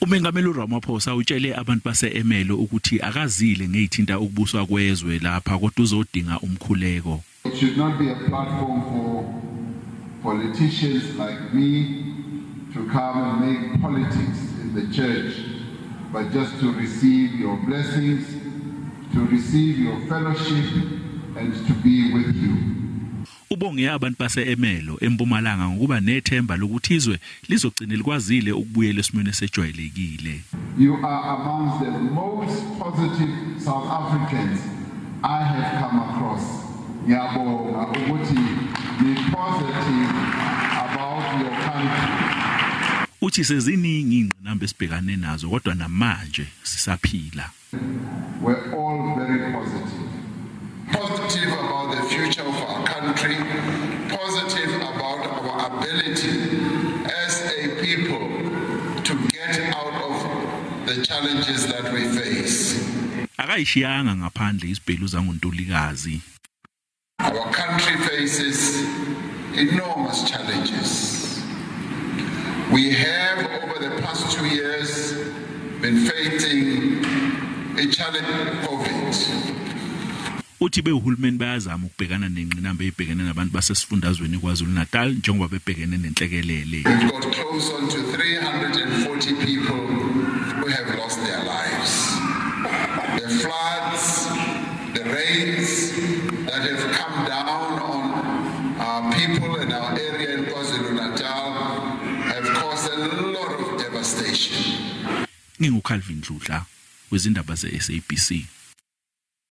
Umengameli uRamaphosa utshele abantu base-Ermelo ukuthi akazile ngezithinta ukubuswa kwezwe lapha, kodwa uzodinga umkhuleko. It should not be a platform for politicians like me to come and make politics in the church, but just to receive your blessings, to receive your fellowship, and to be with you. Ubonge abantu base-Ermelo eMpumalanga ngokuba nethemba lokuthi izwe lizogcina likwazile ukubuyela esimweni esejwayelekile. You are amongst the most positive South Africans I have come across. Ngiyabonga ukuthi be positive about your country. Uthi seziningi ingqinamba esibhekane nazo, kodwa namanje sisaphila. We're all very positive. Positive about the future of our country, positive about our ability as a people to get out of the challenges that we face. Akayishiyanga ngaphandle isibhelu zangoNtulikazi. Our country faces enormous challenges. We have over the past 2 years been facing a challenge of COVID. Uthi bewuhulumeni bayazama ukubhekana nengqinamba ebhekene nabantu basesifundazweni KwaZulu-Natal njengoba bebhekene nenhlekelele. We've got close on to 340 people who have lost their lives. The floods, the rains that have come down on our people and our area in KwaZulu-Natal have caused a lot of devastation. NginguCalvin Dludla wezindaba ze-SABC.